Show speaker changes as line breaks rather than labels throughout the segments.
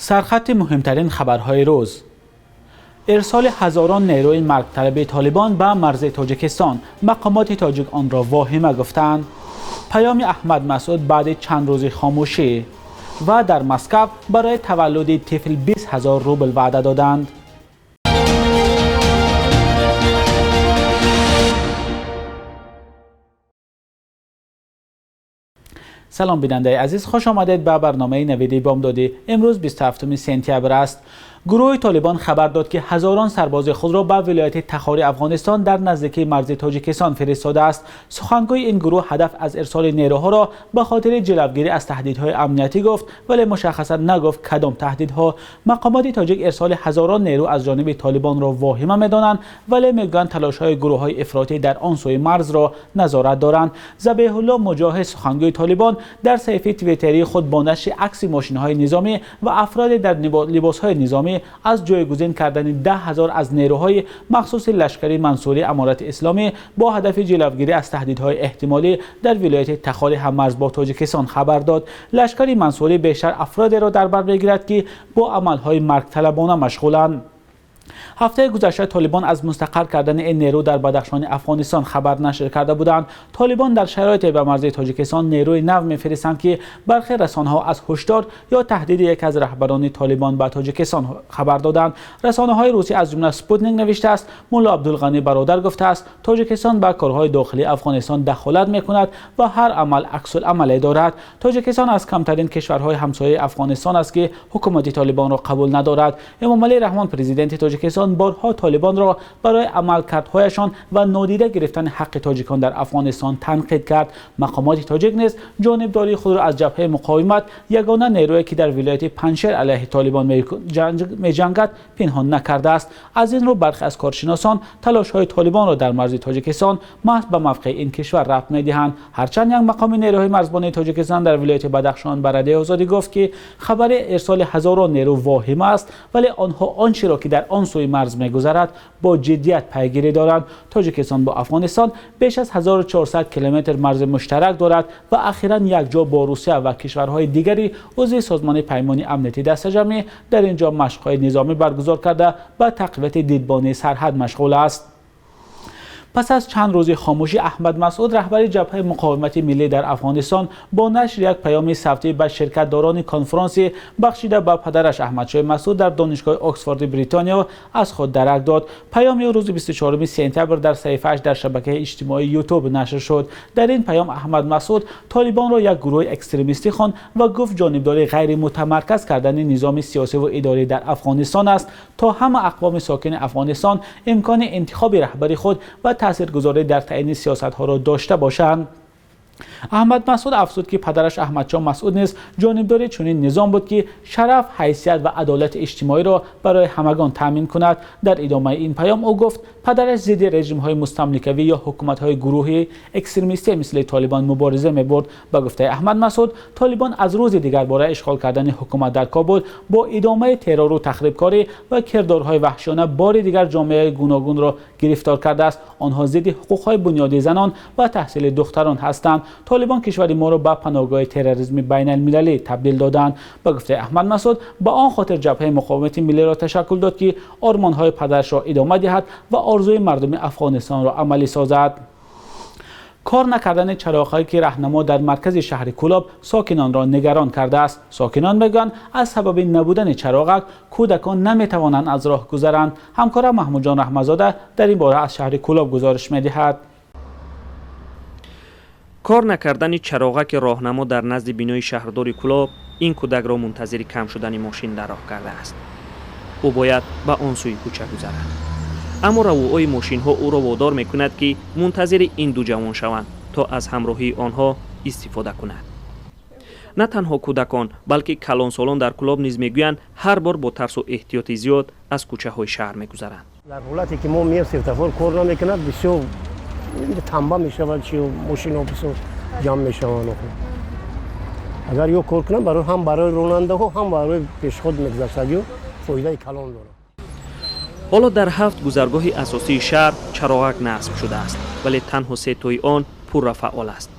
Сархати муҳимтарин хабарҳои рӯз. Ирсоли ҳазорон нерӯи маргталаби Толибон ба марзи Тоҷикистон. Мақомоти тоҷик онро воҳима гуфтаанд. Паёми Аҳмад Масъуд баъди чанд рӯзи хомӯшӣ. Ва дар Москва барои таваллуди тифл 20 000 рубл ваъда доданд. Салом бинандаи азиз, хуш омадед ба барномаи Навиди Бомдодӣ. Имрӯз 27 сентябр аст. Гурӯҳи Толибон хабар дод, ки ҳазорон сарбози худро ба вилояти Тахори Афғонистон дар наздикии марзи Тоҷикистон фиристодааст. Сухангӯи ин гурӯҳ ҳадаф аз ирсоли нерӯҳоро ба хотири ҷилавгирӣ аз таҳдидҳои амниятӣ гуфт, вале мушаххасан нагуфт кадом таҳдидҳо. Мақомоти тоҷик ирсоли ҳазорон нерӯ аз ҷониби Толибонро воҳима медонанд, вале мегӯянд талошҳои гурӯҳҳои ифротӣ дар он сӯи марзро назорат доранд. Забеҳулло Муҷоҳид, сухангӯи Толибон, дар саҳифаи твиттерии худ бо нашри акси мошинҳои низомӣ ва афроде дар либосҳои низомӣ аз ҷойгузин кардани 10 000 аз нерӯҳои махсуси лашкари Мансурии Аморати Исломӣ бо ҳадафи ҷилавгирӣ аз таҳдидҳои эҳтимолӣ дар вилояти Тахори ҳаммарз бо Тоҷикистон хабар дод. Лашкари Мансурӣ бештар афродеро дар бар мегирад, ки бо амалҳои маргталабона машғуланд. Ҳафтаи гузашта Толибон аз мустақар кардани ин нерӯ дар Бадахшони Афғонистон хабар нашр карда буданд. Толибон дар шароите ба марзи Тоҷикистон нерӯи нав мефиристанд, ки бархе расонаҳо аз ҳушдор ё таҳдиди яке аз раҳбарони Толибон ба Тоҷикистон хабар доданд. Расонаҳои русӣ аз ҷумла Спутник навиштааст, Мулло Абдулғанӣ Бародар гуфтааст, Тоҷикистон ба корҳои дохилии Афғонистон дахолат мекунад ва ҳар амал аксулъамале дорад. Тоҷикистон аз камтарин кишварҳои ҳамсояи Афғонистон аст, ки ҳукумати Толибонро қабул надорад. Эмомалӣ Раҳмон, президенти Тоҷикистон, борҳо Толибонро барои амалкардҳояшон ва нодида гирифтани ҳаққи тоҷикон дар Афғонистон танқид кард. Мақомоти тоҷик низ ҷонибдории худро аз ҷабҳаи муқовимат, ягона нерӯе ки дар вилояти Панҷшер алайҳи Толибон меҷангад, пинҳон накардааст. Аз ин рӯ бархе аз коршиносон талошҳои Толибонро дар марзи Тоҷикистон маҳз ба мавқеи ин кишвар рабт медиҳанд. Ҳарчанд як мақоми нерӯҳои марзбонии Тоҷикистон дар вилояти Бадахшон ба Радиои Озодӣ гуфт, ки хабари ирсоли ҳазорон нерӯ воҳима аст, вале онҳо он чиро ки дар он сӯи марз мегузарад бо ҷиддият пайгирӣ доранд. Тоҷикистон бо Афғонистон беш аз 1400 километр марзи муштарак дорад ва охиран якҷо бо Русия ва кишварҳои дигари узви Созмони Паймони Амнияти Дастаҷамъӣ дар ин ҷо машқҳои низомӣ баргузор карда ба тақвияти дидбонии сарҳад машғул аст. Пас аз чанд рӯзи хомӯшӣ, Аҳмад Масъуд, раҳбари ҷабҳаи муқовимати миллӣ дар Афғонистон, бо нашри як паёми савтӣ ба ширкатдорони конфронси бахшида ба падараш Аҳмадшоҳ Масъуд дар Донишгоҳи Оксфорди Бритониё аз худ дарак дод. Паёми ӯ рӯзи 24 сентябр дар саҳифааш дар шабакаи иҷтимоии Ютуб нашр шуд. Дар ин паём Аҳмад Масъуд Толибонро як гурӯҳи экстремистӣ хонд ва гуфт ҷонибдори ғайримутамарказ кардани низоми сиёсӣ ва идорӣ дар Афғонистон аст, то ҳама ақвоми сокини Афғонистон имкони интихоби раҳбари худ ва таъсиргузорӣ дар таъйини сиёсатҳоро дошта бошанд. Аҳмад Масъуд афзуд, ки падараш Аҳмадшоҳ Масъуд низ ҷонибдори чунин низом буд, ки шараф, ҳайсият ва адолати иҷтимоиро барои ҳамагон таъмин кунад. Дар идомаи ин паём ӯ гуфт падараш зидди режимҳои мустамликавӣ ё ҳукуматҳои гурӯҳии экстремистӣ мисли Толибон мубориза мебурд. Ба гуфтаи Аҳмад Масъуд, Толибон аз рӯзи дигар бораи ишғол кардани ҳукумат дар Кобул бо идомаи террору тахрибкорӣ ва кирдорҳои ваҳшиёна бори дигар ҷомеаи гуногунро гирифтор кардааст. Онҳо зидди ҳуқуқҳои бунёдии занон ва таҳсили духтарон ҳастанд. Толибон кишвари моро ба паноҳгоҳи терроризми байналмилалӣ табдил доданд. Ба гуфтаи Аҳмад Масъуд, ба он хотир ҷабҳаи муқовимати миллиро ташаккул дод, ки ормонҳои падарашро идома диҳад ва орзуи мардуми Афғонистонро амалӣ созад. Кор накардани чароғҳое ки раҳнамо дар маркази шаҳри Кӯлоб сокинонро нигарон кардааст. Сокинон мегӯянд аз сабаби набудани чароғак кӯдакон наметавонанд аз роҳ гузаранд. Ҳамкора Маҳмудҷон Раҳматзода дар ин бора аз шаҳри Кӯлоб гузориш медиҳад.
Кор накардани чароғаки роҳнамо дар назди бинои шаҳрдори Кӯлоб ин кӯдакро мунтазири кам шудани мошин дар роҳ кардааст. Ӯ бояд ба он сӯи кӯча гузарад. Аммо равуъои мошинҳо ӯро водор мекунад, ки мунтазири ин ду ҷавон шаванд, то аз ҳамроҳии онҳо истифода кунад. На танҳо кӯдакон, балки калонсолон дар Кӯлоб низ мегӯянд ҳар бор бо тарсу эҳтиёти зиёд аз кӯчаҳои шаҳр мегузаранд.
Дар ҳолате ки мо меем, светофор кор намекунад, бисёр тамба мешавад, чи мошинҳо бисёр ҷамъ мешаванд. Агар ё кор кунанд, ҳам барои ронандаҳо, ҳам барои пешход мегузаштагиҳо фоидаи калон дорад.
Ҳоло дар 7 гузаргоҳи асосии шаҳр чароғак насб шудааст, вале танҳо 3 тои он пурра фаъол аст.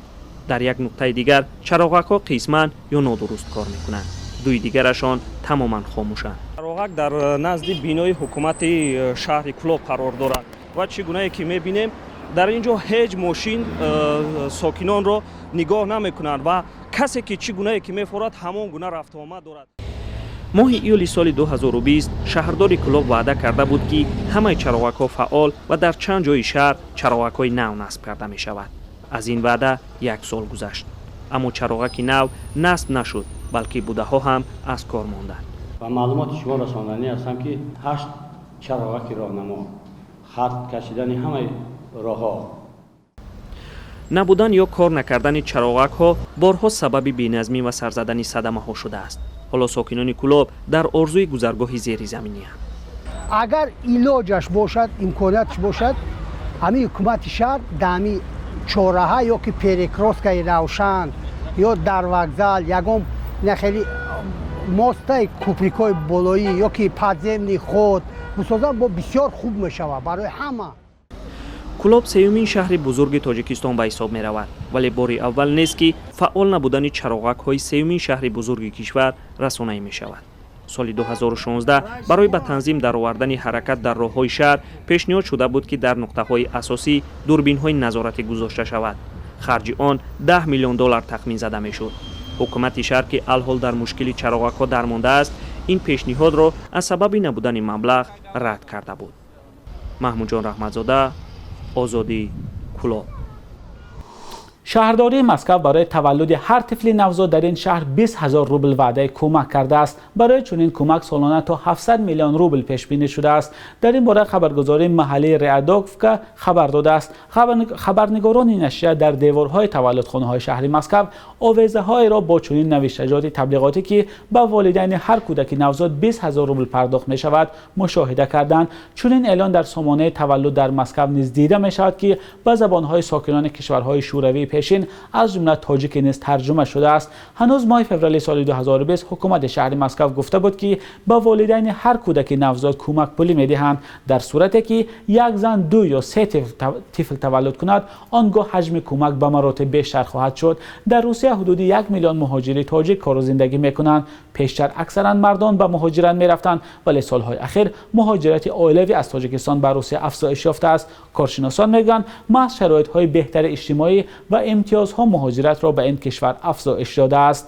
Дар як нуқтаи дигар чароғакҳо қисман ё нодуруст кор мекунанд. Дуи дигарашон тамоман хомӯшанд. Чароғак дар назди бинои ҳукумати шаҳри Кӯлоб қарор дорад ва чӣ гунае ки мебинем, дар ин ҷо ҳеҷ мошин сокинонро нигоҳ намекунанд ва касе ки чӣ гунае ки мефорад, ҳамон гуна рафтуомад дорад. Моҳи июли соли 2020 шаҳрдори Кӯлоб ваъда карда буд, ки ҳамаи чароғакҳо фаъол ва дар чанд ҷои шаҳр чароғакҳои нав насб карда мешавад. Аз ин ваъда як сол гузашт, аммо чароғаки нав насб нашуд, балки будаҳо ҳам аз кор монданд.
Ба маълумоти шумо расонданӣ ҳастам, ки ҳашт чароғаки роҳнамо, хат кашидани ҳамаи роҳҳо.
Набудан ё кор накардани чароғакҳо борҳо сабаби беназмӣ ва сар задани садамаҳо шудааст. Ҳоло сокинони Кӯлоб дар орзуи гузаргоҳи зеризаминианд.
Агар илоҷаш бошад, имконияташ бошад, ҳамин ҳукумати шаҳр дар ҳамин чораҳа ё ки перекрёстка и равшан ё дар вокзал ягон ина хеле мост ай куприк ҳои болоӣ ё ки подземный ход бисозанд, бо бисёр хуб мешавад барои ҳама.
Кӯлоб сеюмин шаҳри бузурги Тоҷикистон ба ҳисоб меравад, вале бори аввал нест, ки фаъол набудани чароғакҳои сеюмин шаҳри бузурги кишвар расонаӣ мешавад. Соли 2016 барои ба танзим даровардани ҳаракат дар роҳҳои шаҳр пешниҳод шуда буд, ки дар нуқтаҳои асосӣ дурбинҳои назоратӣ гузошта шавад. Харҷи он 10 миллион доллар тахмин зада мешуд. Ҳукумати шаҳр, ки алҳол дар мушкили чароғакҳо дармондааст, ин пешниҳодро аз сабаби набудани маблағ рад карда буд. Маҳмудҷон Раҳматзода, Озодӣ, Кӯлоб.
Шаҳрдории Москав барои таваллуди ҳар тифли навзод дар ин шаҳр 20 ҳазор рубл ваъдаи кӯмак кардааст. Барои чунин кӯмак солона то 700 миллион рубл пешбинӣ шудааст. Дар ин бора хабаргузории маҳаллии Реадовка хабар додааст. Хабарнигорони нашрия дар деворҳои таваллудхонаҳои шаҳри Москав овезаҳоеро бо чунин навиштаҷоти таблиғотӣ, ки ба волидайни ҳар кӯдаки навзод 20 ҳазор рубл пардохт мешавад, мушоҳида карданд. Чунин эълон дар сомонаи таваллуд дар Москав низ дида мешавад, ки ба забонҳои сокинони кишварҳои шӯравии пешин, аз ҷумла тоҷикӣ низ тарҷума шудааст. Ҳанӯз моҳи феврали соли 2020 ҳукумати шаҳри Москав гуфта буд, ки ба волидайни ҳар кӯдаки навзод кӯмак пулӣ медиҳанд. Дар сурате ки як зан ду ё се тифл таваллуд кунад, он гоҳ ҳаҷми кӯмак ба маротиб бештар хоҳад шуд. Дар Русия ҳудуди 1 миллион муҳоҷири тоҷик кору зиндагӣ мекунанд. Пештар аксаран мардон ба муҳоҷират мерафтанд, вале солҳои ахир муҳоҷирати оилавӣ аз Тоҷикистон ба Русия афзоиш ёфтааст. Коршиносон мегӯянд, маҳз шароитҳои беҳтари иҷтимоӣ ва имтиёзҳо муҳоҷиратро ба ин кишвар афзоиш додааст.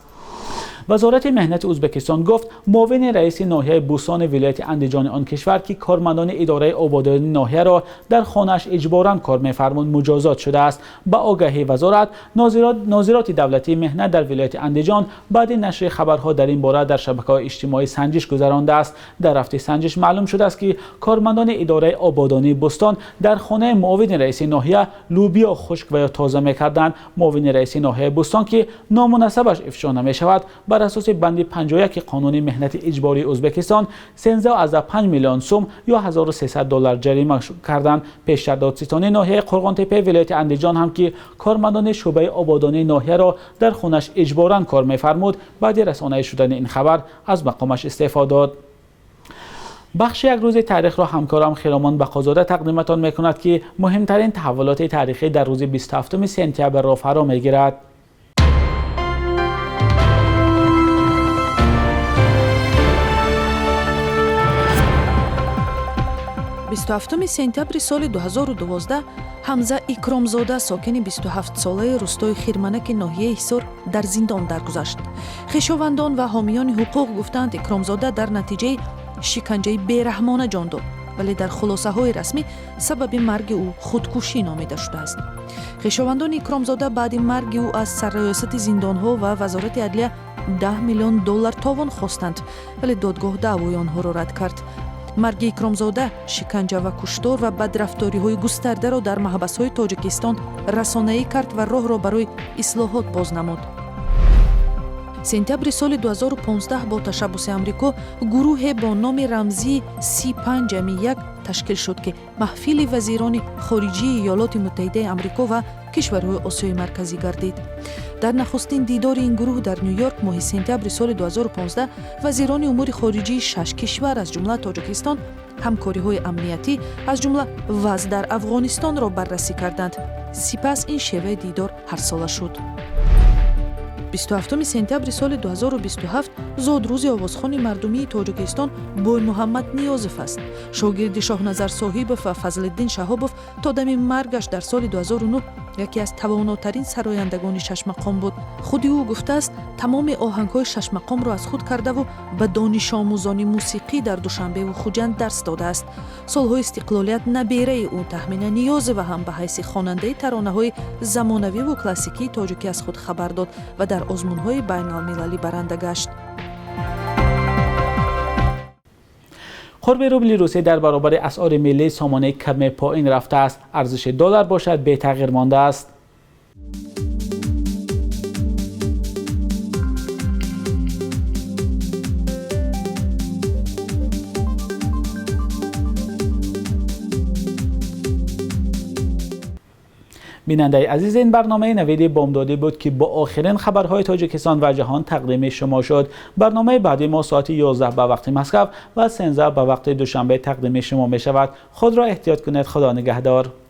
Вазорати меҳнати Ӯзбекистон гуфт, муовини раиси ноҳияи Бӯстони вилояти Андиҷони он кишвар, ки кормандони идораи ободонии ноҳияро дар хонааш иҷборан кор мефармуд, муҷозот шудааст. Ба огаҳии вазорат, нозироти давлатии меҳнат дар вилояти Андиҷон баъди нашри хабарҳо дар ин бора дар шабакаҳои иҷтимоӣ санҷиш гузарондааст. Дар рафти санҷиш маълум шудааст, ки кормандони идораи ободонии Бӯстон дар хонаи муовини раиси ноҳия лӯбиё хушк ва ё тоза мекарданд. Муовини раиси ноҳияи Бӯстон, ки ному насабаш ифшо намешавад, бар асоси банди 51 қонуни меҳнати иҷбории Ӯзбекистон 13,5 миллион сум ё 1300 доллар ҷарима карданд. Пештар додситонии ноҳияи Қурғонтеппаи вилояти Андиҷон ҳам, ки кормандони шӯъбаи ободонии ноҳияро дар хонаш иҷборан кор мефармуд, баъди расонаӣ шудани ин хабар аз мақомаш истеъфо дод. Бахши як рӯзи таърихро ҳамкорам Хиромон Бақозода тақдиматон мекунад, ки муҳимтарин таҳаввулоти таърихӣ дар рӯзи 27 сентябрро фаро мегирад.
27 сентябри соли 2012 Ҳамза Икромзода, сокини 27-солаи рустои Хирманаки ноҳияи Ҳисор, дар зиндон даргузашт. Хешовандон ва ҳомиёни ҳуқуқ гуфтанд, Икромзода дар натиҷаи шиканҷаи бераҳмона ҷон дод, вале дар хулосаҳои расмӣ сабаби марги ӯ худкушӣ номида шудааст. Хешовандони Икромзода баъди марги ӯ аз сарраёсати зиндонҳо ва Вазорати адлия 10 миллион доллар товон хостанд, вале додгоҳ даъвои онҳоро рад кард. Марги Икромзода шиканҷа ва куштор ва бадрафториҳои густардаро дар маҳбасҳои Тоҷикистон расонаӣ кард ва роҳро барои ислоҳот боз намуд. Сентябри соли 2015 бо ташаббуси Амрико гурӯҳе бо номи рамзии Си5+1 ташкил шуд, ки маҳфили вазирони хориҷии Иёлоти Муттаҳидаи Амрико ва кишварҳои Осиёи Марказӣ гардид. Дар нахустин дидори ин гурӯҳ дар Ню Йорк моҳи сентябри соли 2015 вазирони умури хориҷии шаш кишвар, аз ҷумла Тоҷикистон, ҳамкориҳои амниятӣ, аз ҷумла вазъ дар Афғонистонро баррасӣ карданд. Сипас ин шеваи дидор ҳарсола шуд. 27 сентябри соли 2027 зодрӯзи овозхони мардумии Тоҷикистон Боймуҳаммад Ниёзов аст. Шогирди Шоҳназар Соҳибов ва Фазлиддин Шаҳобов то дами маргаш дар соли 2009 яке аз тавонотарин сарояндагони шашмақом буд. Худи ӯ гуфтааст, тамоми оҳангҳои шашмақомро аз худ кардаву ба донишомӯзони мусиқӣ дар Душанбеву Хуҷанд дарс додааст. Солҳои истиқлолият набераи ӯ Таҳмина Ниёзова ҳам ба ҳайси хонандаи таронаҳои замонавиву классикии тоҷикӣ аз худ хабар дод ва дар озмунҳои байналмилалӣ баранда гашт.
Қурби рубли Русия дар баробари асъори миллии сомонӣ каме поин рафтааст. Арзиши доллар бошад бетағйир мондааст. Бинандаи азиз, ин барномаи Навиди Бомдодӣ буд, ки бо охирин хабарҳои Тоҷикистон ва ҷаҳон тақдими шумо шуд. Барномаи баъдии мо соати 11 ба вақти Москва ва 13 ба вақти Душанбе тақдими шумо мешавад. Худро эҳтиёт кунед. Худо нигаҳдор.